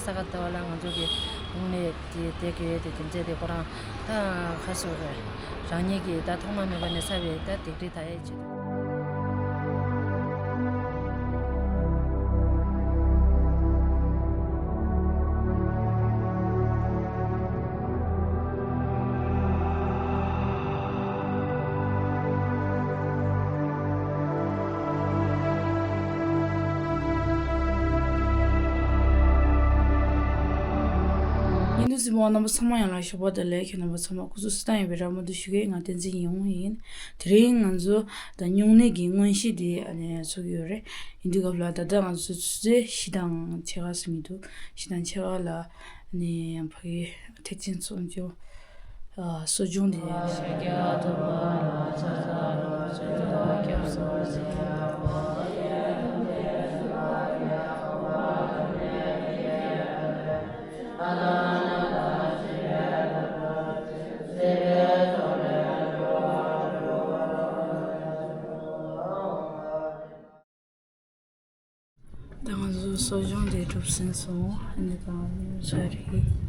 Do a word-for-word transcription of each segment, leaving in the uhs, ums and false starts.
ད་ག་ལྟ་བ་ལ་ང་ཚོ་གི་དངོས་གནས་དེ་བསྡད་དགོས་ཡོད་དེ་རྒྱུ་མཚན་དེ་ཁོ་རང་ད་ག་སོ་རེད། རང་ཉིད་ཀྱི་ད་ཐོག་མ་མེད་པ་ནས་བསགས་པའི་ད་སྡིག་སྒྲིབ་དག་ཡས་ཆེད་དུ། ཉིན་དུ་གཟིགས་མོ་རྣམ་པ་ཚང་མ་ཡང་ལ་ཞོགས་པ་དང་ལས་ཁྱེད་རྣམ་པ་ཚང་མ་སྐུ་གཟུགས་བསོད་ནམས་ཡོད་པའི་རེ་བ་མུ་མཐུད་ཞུ་གི། ང་བསྟན་འཛིན་ཡིན་ཡིན། དེ་རིང་ང་ཚོ་ད་སྨྱུང་གནས་ཀྱི་མངོན་ཤེས་དེ་ཨ་ནི་ཚོགས་ཀྱི་ཡོད་རེད། ཡིན་དུས་སྐབས་ལ་ད་ལྟ་ང་ཚོ་ཆུ་ཚོད་བཞི་དང་ཕྱེད་ཀ་ཟིན་གྱི་འདུག་བཞི་དང་ཕྱེད་ཀ་ལ་ཨ་ནི་ཕ་གི་ཐེག་ཆེན་གསོ་སྦྱོང་། ཨ། གསོ་སྦྱོང་དེ་ཡང་ཤར་རྒྱག་ཐོབ་པ་ལ་ཚ་ཚ་ལོ་ཚོད་ཐོག་སྐྱབས་སུ་མཆི། ད་ང་ཚོ་གསོ་སྦྱོང་དེ་གྲུབ་ཟིན་སོང་། ཨ་ནི་ད་ང་ཚོ་ཡོང་ས་རེད།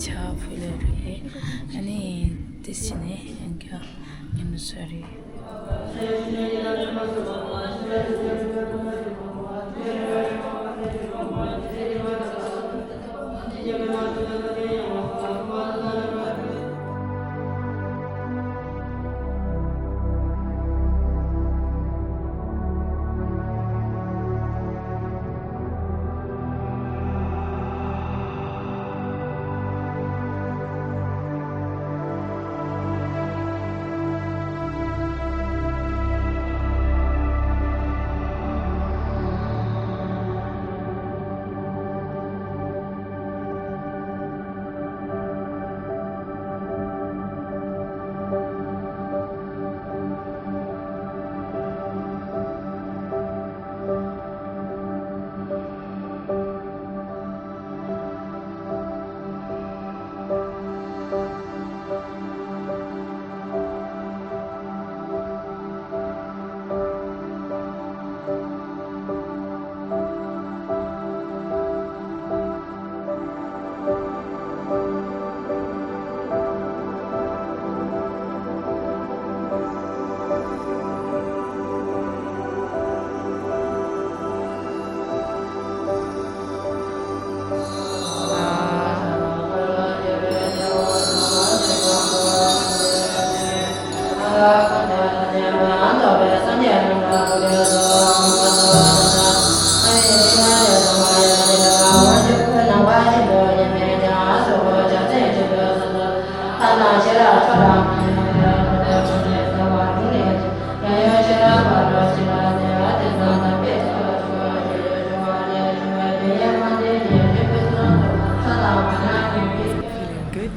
ཕྱག་ཕུལ་ལེ་རེད། ཨ་ནི་དེ་བྱས་ནས་ཡང་བསྐྱར་ཉིན་མོ་ཚར་རེད།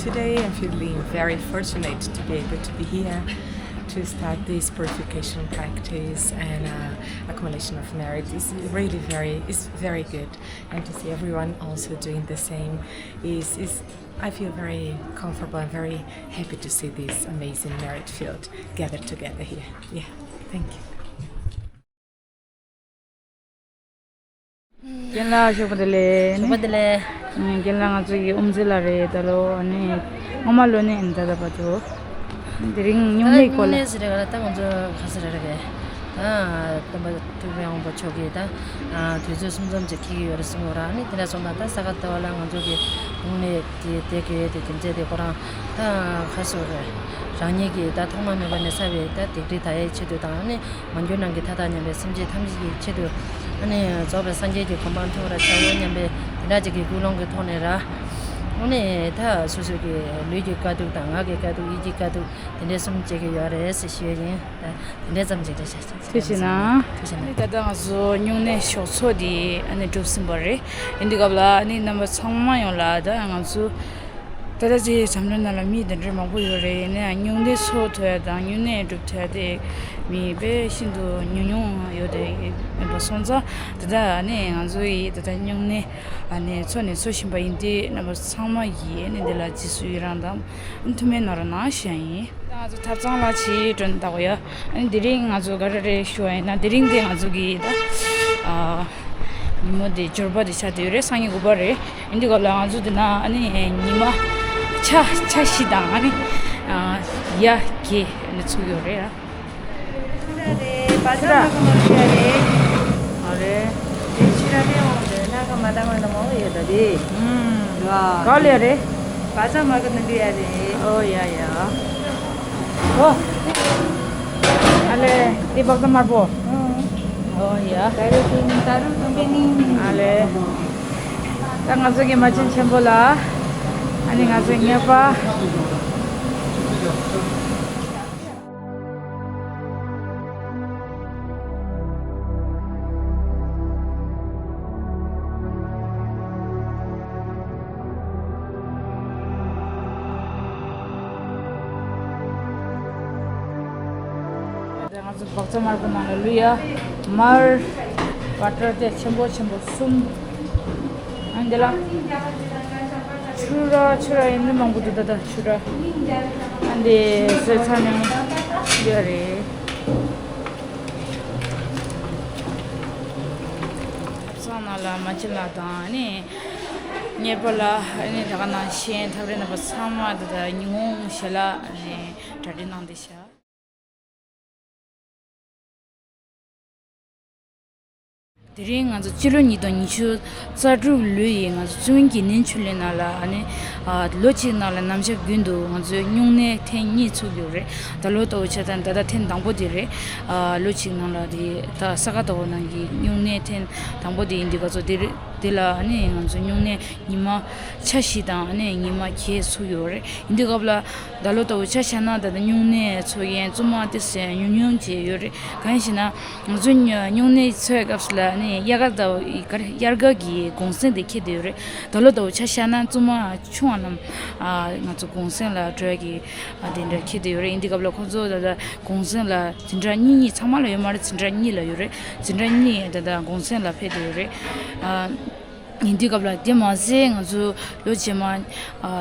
Today I'm feeling very fortunate to be able to be here to start this purification practice and uh, accumulation of merit. It's really very, it's very good. And to see everyone also doing the same is, is I feel very comfortable and very happy to see this amazing merit field gathered together here. Yeah, thank you. རྒན་ལགས་ཞོགས་པ་བདེ་ལེགས། ཞོགས་པ་བདེ་ལེགས། ཨ་ནི་རྒན་ལགས་ང་ཚོ་ཡི་ཨོམ་ཟི་ལ་རེད། ད་ལོ་ཨ་ནི་སྔོན་མ་ལོ་ནས་ཨ་ནི་ད་ལྟ་བར་དུ་དེ་རིང་སྨྱུང་གནས་སྐོར་ལ། སྨྱུང་གནས་ཟེར་ག་ལ་ད་ང་ཚོ་ག་ས་ར་ར་བས། ད་སྟོན་པ་ཐུབ་པའི་དབང་པོ་མཆོག་གིས་ད་དུས་ཚོད་གསུམ་འཛོམས་ཅིག་འཁེལ་གྱི་ཡོད་རེད་གསུངས་པ་ར། ཨ་ནི་དེ་འདྲ་སོང་ཙང་ད་ས་ག་ཟླ་བ་ལ་ང་ཚོ་གི་སྨྱུང་གནས་དེ་དེ་གི་དེ་དེ་འདྲ་དེ་ཁོ་རང་ད་ག་སོ་རེད། རང་ཉིད་ཀྱི་ད་ཐོག་མ་མེད་པ་ནས་བསགས་པའི་ད་སྡིག་སྒྲིབ་དག་ཡའི་ཆེད་དུ་དང་། ཨ་ནི་མ་གྱུར་ནམ་མཁའི་མཐའ་དག་མཉམ་པའི་སེམས་ཅན་ཐམས་ཅད་ཀྱི་ཆེད་དུ། ཨ་ནི་རྫོགས་པའི་སངས་རྒྱས་ཀྱི་གོ་འཕང་ཐོབ་པར་བྱའོ་སྙམ་པའི་དེ་འདྲ་ཅིག་གི་ཀུན་སློང་གི་ཐོག་ནས་ར། ཨ་ནི་ད་སོ་སོ་གི་ལུས་ཀྱི་དཀའ་སྡུག་དང་ངག་གི་དཀའ་སྡུག་ཡིད་ཀྱི་དཀའ་སྡུག་དེ་འདྲ་གསུམ་བྱེད་ཀྱི་ཡོད་རེད་ཟེར་ཞུ་ཡ་ཡིན། ད་དེ་འདྲ་ཙམ་ཅིག་རེད་ཤག་ཐུགས་རྗེ་གནང་། ཐུགས་རྗེ་གནང་། ཨ་ནི་ད་ལྟ་ང་ཚོ་སྨྱུང་གནས་ཞོགས་ཚོགས་འདི་ཨ་ནི་གྲུབ་ཟིན་པ་རེད། ཡིན་དུས་སྐབས་ལ་ཨ་ནི་རྣམ་པ་ཚང་མ་ཡོང་ལ་ད་ང་ཚོ། ད་ལྟ་ཅིག་འཛམ་གླིང་ནང་ལ་མི་དེ་འདྲ་མང་པོ་ཡོད་རེད། ཡིན་ནའང་སྨྱུང་གནས་ཚོགས་ཐུབ་ཡ་དང་སྨྱུང་གནས་སྒྲུབ་ཐུབ་ཡ་དེ་མི་དཔེ་ཤིན་ཏུ་ཉུང་ཉུང་ཡོད་དེ་ཡིན་པ་སོང་ཙང་། ད་ལྟ་ནི་ང་ཚོ་ཡིས་ད་ལྟ་སྨྱུང་གནས་ཨ་ནི་ཚོགས་ནས་འཚོགས་བཞིན་པ་ཡིན་དུས་རྣམ་པ་ཚང་མ་ཡིས་ནི་འདི་ལ་རྗེས་སུ་ཡི་རང་དང་ཐུགས་སྨོན་གནང་རོགས་གནང་ཞུ་ཡ་ཡིན། ད་ང་ཚོ་ཐབ་ཚང་ལ་ཕྱིན་འགྲོ་ནི་ད་གོ་ཡ། ཨ་ནི་དེ་རིང་ང་ཚོ་ག་རེ་རེད་ཞུ་བ་ཡིན་ན། དེ་རིང་དེ་ང་ཚོ་གི་ད་ཨ་ཉིན་མོ་དེ་འབྱོར་པ་དེ་ཆགས་བསྡད་ཡོད་རེད། སང་ཉིན་དགུ་པ་རེད། ཡིན་དུས་སྐབས་ལ་ང་ཚོ་དེ་ན་ཨ་ནི་ཉི་མ་ཆ་ཆ་བཞི་དང་ཨ་ནི་ཨ་ཡ་བརྒྱད་ཨ་ནི་ཚུགས་ཡོད་རེད་ཡ། ཨ་རེ། དེ་ཕྱི་ར་ལས་འོང་དེ་ལྷ་ཁང་མ་དང་མ་དང་མང་པོ་ཡོད་ད་དེ། ཨུམ། ག་ལས་རེད། བ་ཚ་མ་གི་ནི་འདི་ཡ་རེད། ཨོ་ཡ་ཡ། ཨོ། ཨ་ལེ། འདི་བག་ཚ་དམར་པོ། ཨོ་ཡ། ད་རུ་ཏིང་ད་རུ་ཏུང་པེ་ནིང་། ཨ་ལེ། ད་ང་ཚོ་གི་མ་བྱན་ཆེན་པོ་ལ། ཨ་ནི་ང་ཚོའི་ངེས་པ། ང་ཚོ་བག་ཚ་དམར་པོ་ནང་ལ་ལུས་ཡ། མར། བ་ཊར་དེ་ཆེན་པོ་ཆེན་པོ་གསུམ། ཨ་འདི་ལ། ཆུ་ར་ཆུ་ར་ཡིན་ནི་མང་པོ་འདུག་ད་ད་ཆུ་ར། ཨ་འདི་བཟོས་ཚར་ནས་ཡོད་རེད། ཐབ་ཚང་ནང་ལ་མ་བྱན་ལགས་དང་ཨ་ནི་གཉེར་པ་ལགས། ཨ་ནི་ད་ག་ནང་བཞིན་ཐག་རིང་རྣམ་པ་ཚང་མ་ད་ད་ཉིན་གུང་ཞལ་ལག་ཨ་ནི་གྲ་སྒྲིག་གནང་བསྡད་ཤག་དེ་རིང་ང་ཚོ་སྤྱི་ལོ་ཉིས་སྟོང་ཉི་ཤུ་རྩ་དྲུག་ལོའི་ང་ཚོ་བཙུན་དགེ་འདུན་ཆོས་གླིང་ནང་ལ་ཨ་ནི་ཨ་ལོ་གཅིག་ནང་ལ་ནམ་ཞག་རྒྱུན་དུ་ང་ཚོའི་སྨྱུང་གནས་ཐེངས་གཉིས་ཚུགས་ཡོད་རེད། ད་ལོ་ལྟ་བུ་ཆ་ཚང་ད་ལྟ་ཐེངས་དང་པོ་དེ་རེད། ཨ་ལོ་གཅིག་ནང་ལ་དེ་ད་ས་ག་ཟླ་བ་ནང་གི་སྨྱུང་གནས་ཐེངས་དང་པོ་དེ་ཡིན་དུས་ག་ཚོད་དེ་རེད། དེ་ལ་ཨ་ནི་ང་ཚོ་སྨྱུང་གནས་ཉི་མ་ཆ་བཞི་དང་ཨ་ནི་ཉི་མ་བརྒྱད་ཚུགས་ཡོད་རེད། ཡིན་དུས་སྐབས་ལ་ད་ལོ་ལྟ་བུ་ཆ་བཞག་ན་ད་ལྟ་སྨྱུང་གནས་ཚོགས་མཁན་བཙུན་མ་དེ་སེ་ཉུང་ཉུང་བྱས་ཡོད་རེད། གང་ཡིན་ཞེ་ན། ང་ཚོ་སྨྱུང་གནས་ཚོགས་སྐབས་སུ་ལ་ནི་དབྱར་ཁ་ཟླ་བ་ཡི་གར་དབྱར་ཁ་གི་གུང་སེང་དེ་འཁེལ་བསྡད་ཡོད་རེད། ད་ལོ་ལྟ་བུ་ཆ་བཞག་ན་བཙུན་མ་ཆུང་བ་རྣམས་ཨ་ང་ཚོ་གུང་སེང་ལ་འགྲོ་ཡ་གི་ཨ་དེ་འདྲ་འཁེལ་བསྡད་ཡོད་རེད། ཡིན་དུས་སྐབས་ལ་ཁོང་ཚོ་ད་ལྟ་གུང་སེང་ལ་འཛིན་གྲྭ་གཉིས་གཉིས་ཚང་མ་ལ་ཡོད་མ་རེད། འཛིན་གྲྭ་གཉིས་ལ་ཡོད་རེད། འཛིན་གྲྭ་གཉིས་ད་ལྟ་གུང་སེང་ལ་ཕེབས་བསྡད་ཡོད་རེད། ཨ། ཡིན་དུས་སྐབས་ལ་དེ་མ་ཟད་ང་ཚོ་ལོ་རྗེས་མ་ཨ་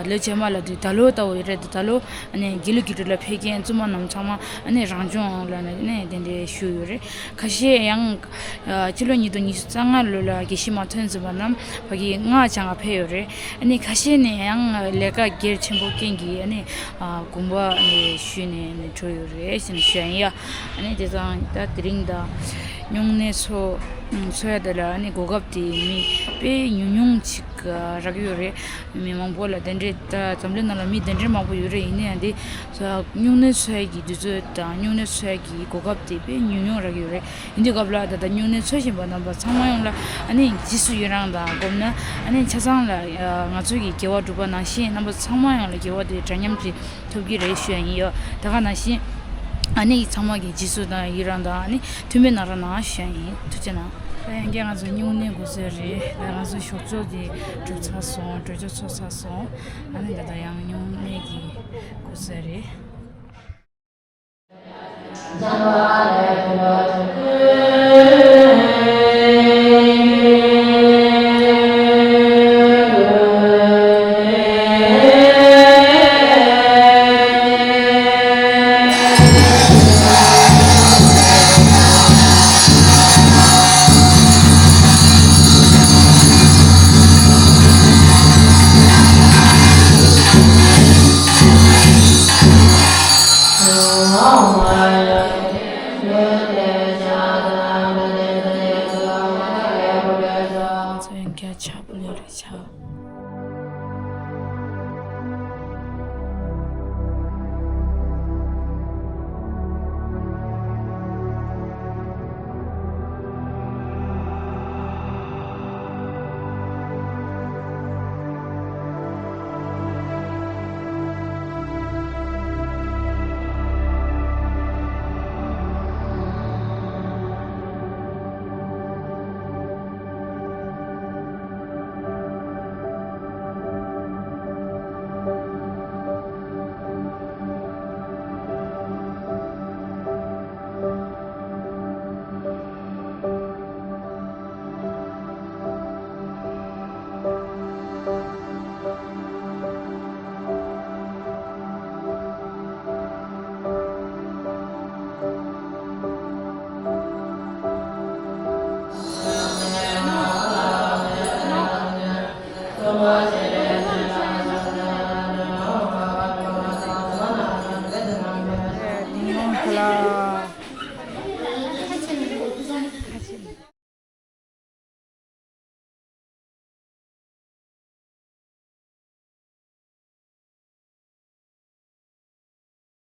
ལོ་རྗེས་མ་ལ་དུས་ད་ལོ་ལྟ་བུ་ཡོད་རེད། ད་ལོ་ཨ་ནི་དགེ་ལུགས་དགེ་ཕྲུག་ལ་ཕེབས་མཁན་བཙུན་མ་རྣམས་ཚང་མ་ཨ་ནི་རང་སྦྱོང་ལ་ནི་དེ་འདྲའི་ཞུགས་ཡོད་རེད། ཁ་ཤས་ཡང་ཨ་སྤྱི་ལོ་ཉིས་སྟོང་ཉི་ཤུ་རྩ་ལྔ་ལོ་ལ་དགེ་བཤེས་མ་ཐོན་ཟིན་པ་རྣམས་ཕ་གི་སྔགས་སྦྱང་ག་ཕེབས་ཡོད་རེད། ཨ་ནི་ཁ་ཤས་ནི་ཡང་ལས་ཀ་སྒེར་ཆེན་པོ་རྐྱེན་གྱིས་ཨ་ནི་ཨ་དགོངས་པ་ཨ་ནི་ཞུས་ནས་ཨ་ནི་འགྲོ་ཡོད་རེད་ཟེར་ནས་ཞུ་ཡ་ཡིན་ཡ། ཨ་ནི་དེ་ཙང་ད་དེ་རིང་ད་སྨྱུང་གནས་ཚོགས་ཚོགས་ཡ་དེ་ལ་ཨ་ནི་གོ་སྐབས་དེ་མི་དཔེ་ཉུང་ཉུང་ཅིག་རག་གི་ཡོད་རེད། མི་མང་པོ་ལ་དེ་འདྲའི་ད་འཛམ་གླིང་ནང་ལ་མི་དེ་འདྲའི་མང་པོ་ཡོད་རེད། ཡིན་ནའང་དེ་སྨྱུང་གནས་ཚོགས་ཡ་གི་དུས་ཚོད་དང་སྨྱུང་གནས་ཚོགས་ཡ་གི་གོ་སྐབས་དེ་དཔེ་ཉུང་ཉུང་རག་གི་ཡོད་རེད། ཡིན་དུས་སྐབས་ལ་ད་ལྟ་སྨྱུང་གནས་ཚོགས་བཞིན་པ་རྣམ་པ་ཚང་མ་ཡོངས་ལ་ཨ་ནི་རྗེས་སུ་ཡི་རང་དང་སྒོམ་ན་ཨ་ནི་ཆ་ཚང་ལ་ང་ཚོ་གི་དགེ་བ་སྒྲུབ་པ་ནང་བཞིན་རྣམ་པ་ཚང་མ་ཡོངས་ལ་དགེ་བ་དེ་འདྲ་མཉམ་གྱི་ཐོབ་ཀྱི་རེད་ཞུ་ཡ་ཡིན་ཡོད། ད་ག་ནང་བཞིན་ཨ་ནི་ཚང་མ་གི་རྗེས་སུ་དང་ཡི་རང་དང་ཨ་ནི་ཐུགས་སྨོན་གནང་རོགས་གནང་ཞུ་ཡ་ཡིན། ཐུགས་རྗེ་གནང་། ད་ཡང་བསྐྱར་ང་ཚོ་སྨྱུང་གནས་དགོས་ས་རེད། ད་ང་ཚོ་ཞོགས་ཇ་དེ་གྲུབ་ཚར་སོང་། གྲོས་ཆོད་ཚོགས་ཚར་སོང་། ཨ་ནི་ད་ལྟ་ཡང་སྨྱུང་གནས་ཀྱི་དགོས་ས་རེད། ཚོ་ཡང་བསྐྱར་ཕྱག་ཕུལ་ཡོད་རེད་ཤག་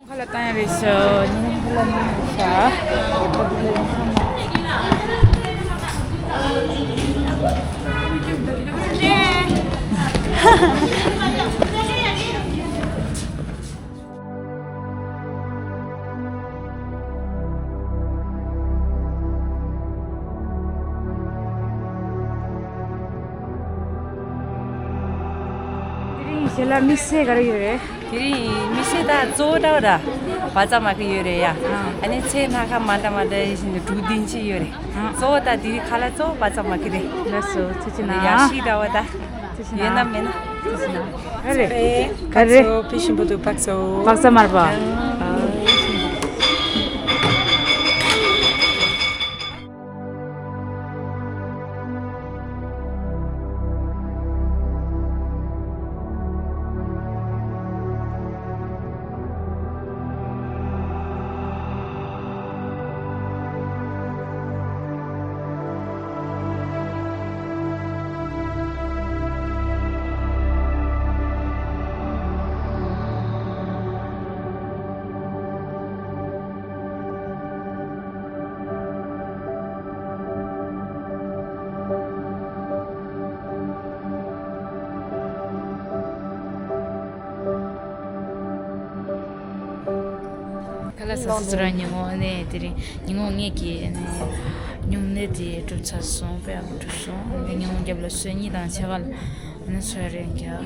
ཁ་ལག་བཏང་ཡ་རེད་ཤག་ཉིན་ཁ་ལག་གནང་ཡ་ཤག་དེ་རིང་ཞལ་ལག་དམིགས་བསལ་ག་རེ་ཡོད་རེད། དེ་རིང་དམིགས་བསལ་ད་གཙོ་བོ་འདྲ་བ་འདྲ་བ་ཙམ་མ་གི་ཡོད་རེད་ཡ། ཨ་ནི་ཚལ་སྣ་ཁ་མ་འདྲ་མ་འདྲ་ཡིན་བཞིན་དུ་དྲུག་བདུན་ཅིག་ཡོད་རེད། གཙོ་བོ་ད་དེ་རིང་ཁ་ལག་གཙོ་བོ་བ་ཙམ་མ་གི་རེད། ལགས་སོ་ཐུགས་རྗེ་གནང་། ཡ་ཤི་འདྲ་བ་ད། ཐུགས་རྗེ་གནང་། ཡོད་ན་མེད་ན། ཐུགས་རྗེ་གནང་། ག་རེ། ག་རེ། ཕག་སོ་ཕི་ཤིང་བུ་དུ་ཕག་སོ། ཕག་ས་མར་པ། ཁ་ལག་ཟ་ས་ཚོ་ར་ཉིན་མོ་ནས་དེ་རིང་ཉིན་མོ་ངེད་ཀྱི་ནས་སྨྱུང་གནས་དེ་གྲུབ་ཚར་སོང་། དཔེ་ཡག་པོ་གྲུབ་སོང་། ནས་ཉིན་མོ་རྒྱབ་ལ་སོ་གཉིས་དང་ཕྱེད་ཀ་ལ་ནས་སོ་རེ་རྒྱབ།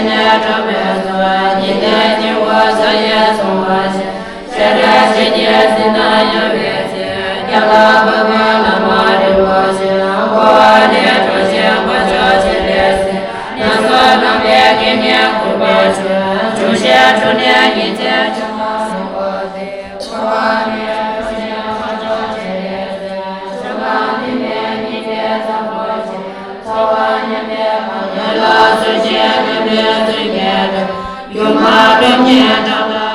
ནས་གྲོལ་བའི་ཚུལ། ཉི་ཟླའི་སྙིང་པོ་ས་ཡིས་བཟུང་བ་བཞིན། ཤེས་རབ་ཞི་བདེའི་གཟི་མདངས་གཡོ་བའི་ཚེ། རྒྱ་ལ་འཕགས་པའི་བླ་མ་རིན་པོ་ཆེ། འཁོར་བ་ལས་སྒྲོལ་ཞིང་འཁོར་ཕྱོགས་བཞི་ལས་སྲིད། སྣ་ཚོགས་རྣམ་པའི་དགེ་བསྙེན་གུས་པར་ཞུ། འབྱུང་བཞིའི་འབྱུང་གནས་ཉི་ཚེ་བྱེ་བ་གསུམ་འཁོར་ཚེ། འཁོར་བ་ལས་སྒྲོལ་ཞིང་འཁོར་ཕྱོགས་བཞི་ལས་སྲིད། ཞིང་ཁམས་མཐུན་པའི་ཉི་ཟླའི་ཚ་བོ་ཆེ། ཚོར་བ་མཉམ་པའི་གང་ཟག་ལ་གསོལ་ཞིང་རྣམ་པའི་ཚུལ་གྱིས་སྒྲོལ། སྒྱུ་མ་སྒྲོལ་མའི་གྲངས་ལ།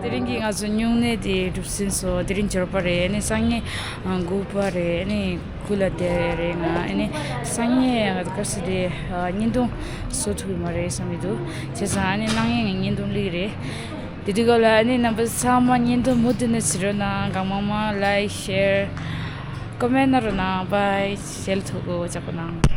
དེ་རིང་གི་ང་ཚོ་སྨྱུང་གནས་དེ་གྲུབ་ཟིན་སོང་། དེ་རིང་འབྱོར་པ་རེད། ཨ་ནི་སང་ཉིན་ཨ་དགུ་པ་རེད། ཨ་ནི་སྐུ་ལ་བསྡད་རེད་ང་། ཨ་ནི་སང་ཉིན་ང་ཚོ་ག་ས་དེ་ཨ་བརྙན་ཐུང་བཟོ་ཐུབ་ཀྱི་མ་རེད་བསམ་གྱི་འདུག་བྱས་ཙང་ཨ་ནི་གནངས་ཉིན་ང་བརྙན་ཐུང་སླེབས་ཀྱི་རེད། དེ་དུས་སྐབས་ལ་ཨ་ནི་རྣམ་པ་ཚང་མ་བརྙན་ཐུང་མུ་མཐུད་ནས་གཟིགས་རོགས་གནང་། གང་མང་མང་ལའིཀ་ཤེར་ཀོ་མེན་གནང་རོགས་གནང་། བྷའི། ཞལ་ཐུག་གོ་ཅག་པོ་གནང་།